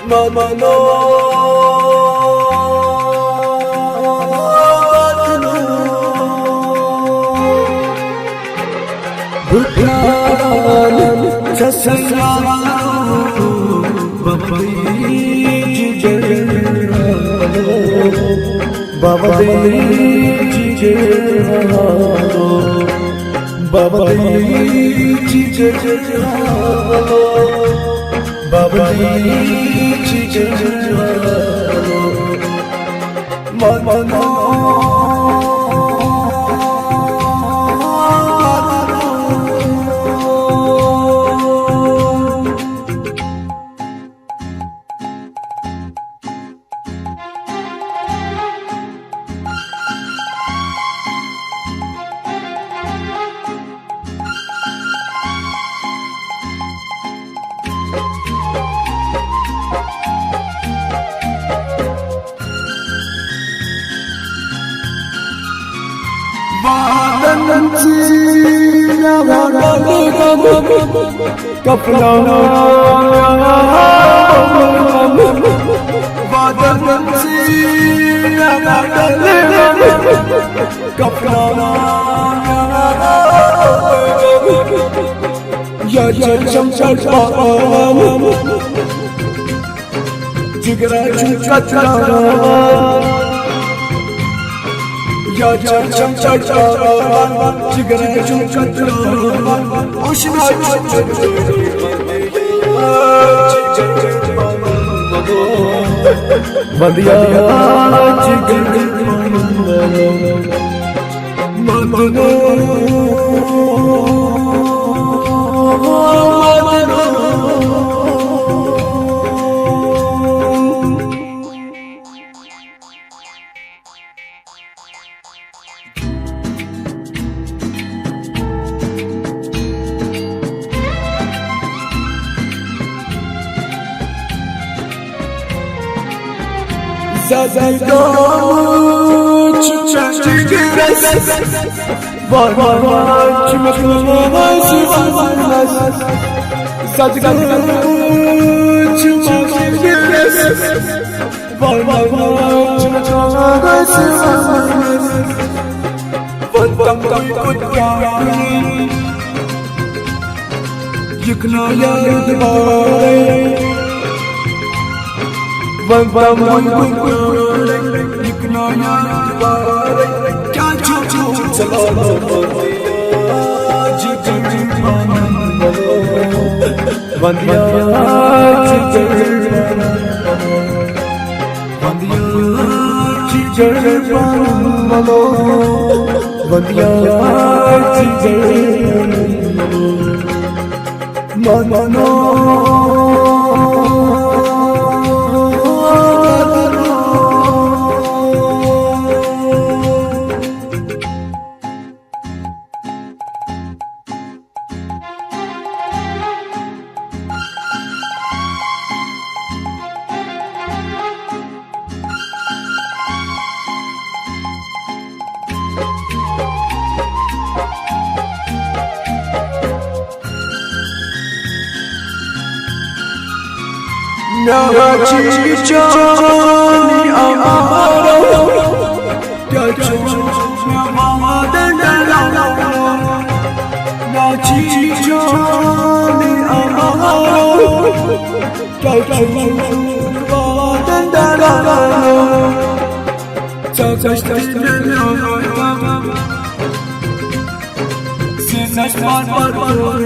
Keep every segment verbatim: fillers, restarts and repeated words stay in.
ممنو بُتھان چھَس بَبَدٕے جِگر، بَبَدٕے جِگر، بَبَدٕے جِگر، بَبَدٕے جِگر۔ یا چم چم چم، جگرا چم چم چم، یا چم چم چم، جگرا چم چم چم، اوشنا چم چم چم۔ ودیا جگر مدنو، مدنو۔ زدگان چھ چنڈگرس، واران چھ مکانس، زدگان چھ چنڈگرس، واران چھ مکانس۔ وندم کوئی کتیانی، یکنا یاد بارے۔ وندم کوئی کتیانی، یکنا یاد بارے۔ کیا چھو چھو چلا جی جی جی۔ وندیا جی جی۔ وندیا جی جڑ پانو، وندیا جی جڑ مانو۔ ناچی چانی آمارو، کیا چون وادن ڈالا۔ ناچی چانی آمارو، کیا چون وادن ڈالا۔ چاچا چاچا۔ سیزش پار پار پار،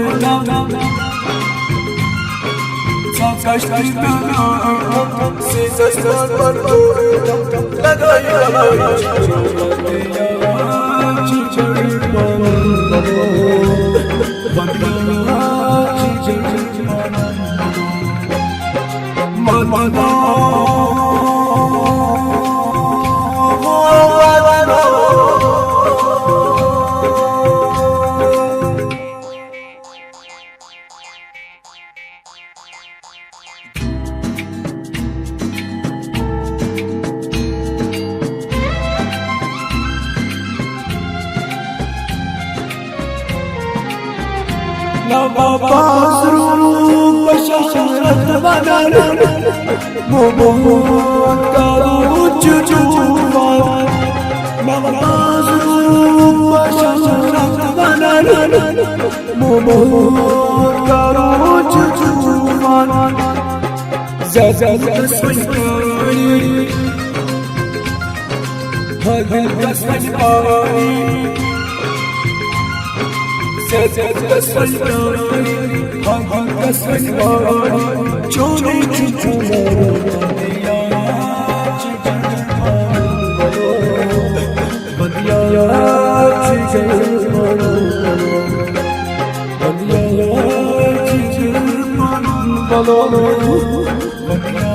سیزش پار پار پار، لگائی لگائی۔ نہ واپس روح بشارت ونان، مبارک کرو چچوان، ممتاز بشارت ونان، مبارک کرو چچوان۔ زیادہ سنگاری، ہاں دل کا سنگاری، زیادہ سنگاری، ہاں دل کا سنگاری۔ چوری چچوان، بندیا چچوان، بندیا چچوان، بندیا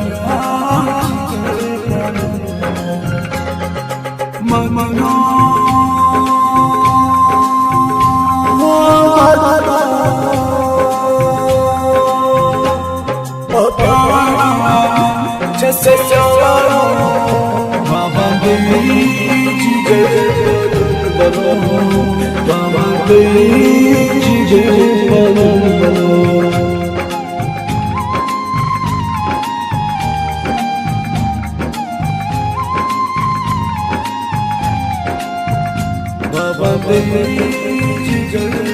بابا دلی جگر